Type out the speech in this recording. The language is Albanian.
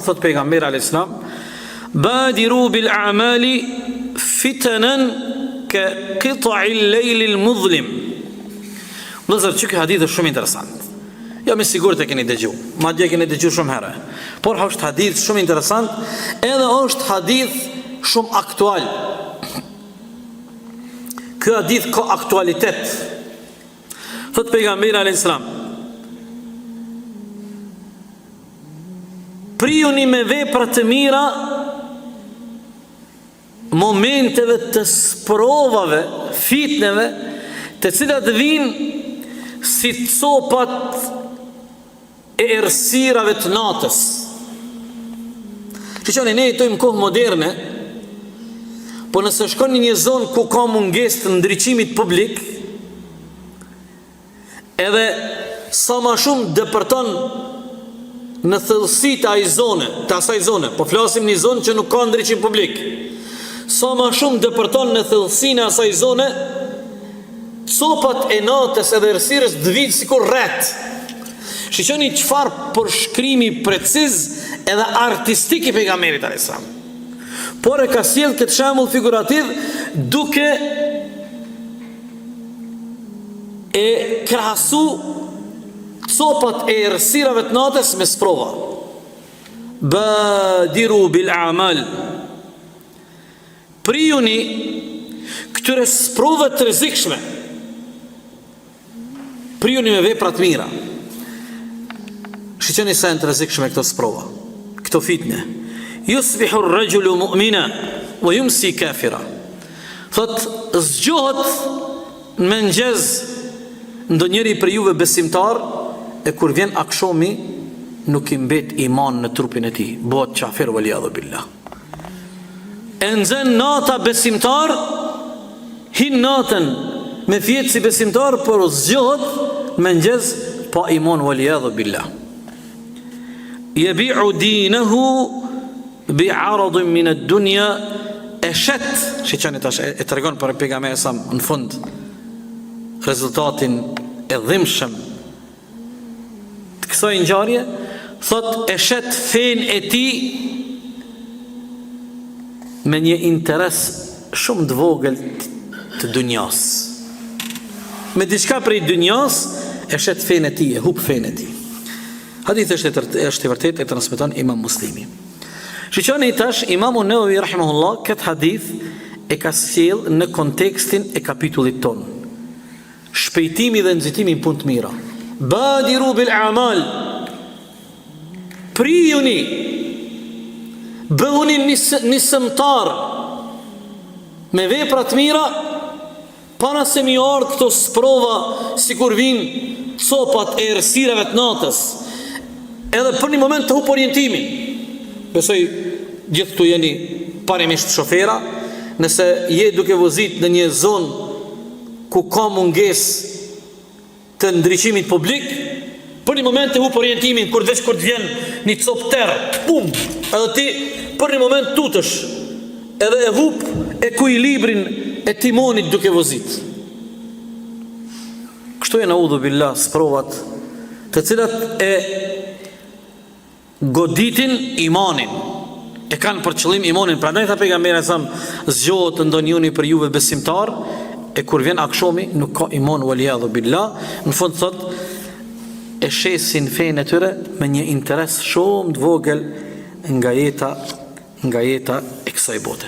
Thot pejgamberi alayhis salam, "Badiru bil a'mali fitanan ka qita'i al-layl al-mudhlim." Vëllezër, që ky hadith është shumë interesant. Jam i sigurt e keni dëgju, madje e keni dëgju shumë herë. Por është hadith shumë interesant, edhe është hadith shumë aktual. Ky hadith ka aktualitet. Thot pejgamberi alayhis salam, Prijuni me vepra të mira momenteve të sprovave, fitneve, të cilat vijnë si copat e errësirave të natës. Shiqoni, ne jetojmë kohë moderne, po nëse shkon në një zonë ku ka mungesë të ndriçimit publik, Edhe sa ma shumë depërton në thellësi të ai zone, të asaj zone, po flasim një zonë që nuk ka ndriçim publik. Sa ma shumë depërton në thellësinë e asaj zone, copat e natës edhe errësirës të vijnë sikur retë. Shiqoni çfarë përshkrimi preciz edhe artistik i pejgamberit alayhis salam. Por e ka sjell këtë shembull figurativ duke e krahasu copat e errësirave të natës me sprova. Badiru bil a'mal. Prijuni këtyre sprovave të rrezikshme. Prijuni me vepra të mira. Shiqoni sa janë të rrezikshme këto sprova, këto fitne. Yusbihu ar-rajulu mu'mina wa yumsi kafira. Thot zgjohet në mëngjes ndonjëri prej juve besimtar e kur vjen akshomi nuk i mbet iman në trupin e tij, bëhet qafir wal billah. E nxen nata besimtar, hin natën me fjetë si besimtar, por zgjohet mëngjes pa iman wal billah. Jebiu dinehu bi aradin min ad-dunya e shet, shiqoni tash e, e tregon për pejgamberi sa në fund rezultatin e dhimbshëm të kësaj ngjarje, thot e shet fenë e tij me një interes shumë të vogël të dunjas. Me diçka prej dunjas e shet fenë e tij, e hup fenë e tij. Hadithi është është i vërtetë e transmeton Imam Muslimi. Shiqoni tash Imamu Nevevi rahimahullah këtë hadith e ka sjell në kontekstin e kapitullit tonë. Shpejtimi dhe nxitimi në punë të mira. Badiru bil a'mal. Prijuni. Bëhuni nis, nisëmtar me vepra të mira para se m'i ardhë këto sprova sikur vijnë copat e errësirave të natës. Edhe për një moment të hup orientimin. Besoj gjithë këtu jeni parimisht shofera, nëse je duke vozit në një zonë ku ka mungesë të ndriçimit publik, për një moment të hup orientimin kur veç kur të vjen një copë terr, pum, edhe ti për një moment tutesh, edhe e hup ekuilibrin e timonit duke vozit. Kështu janë audhu billah sprovat të cilat e goditin imanin e kanë për qëllim imanin prandaj tha pejgamberi sa zgjohet ndonjëri prej juve besimtar e kur vjen akshomi nuk ka iman wal billah në fund thot e shesin fenë e tyre me një interes shumë të vogël nga jeta nga jeta e kësaj bote.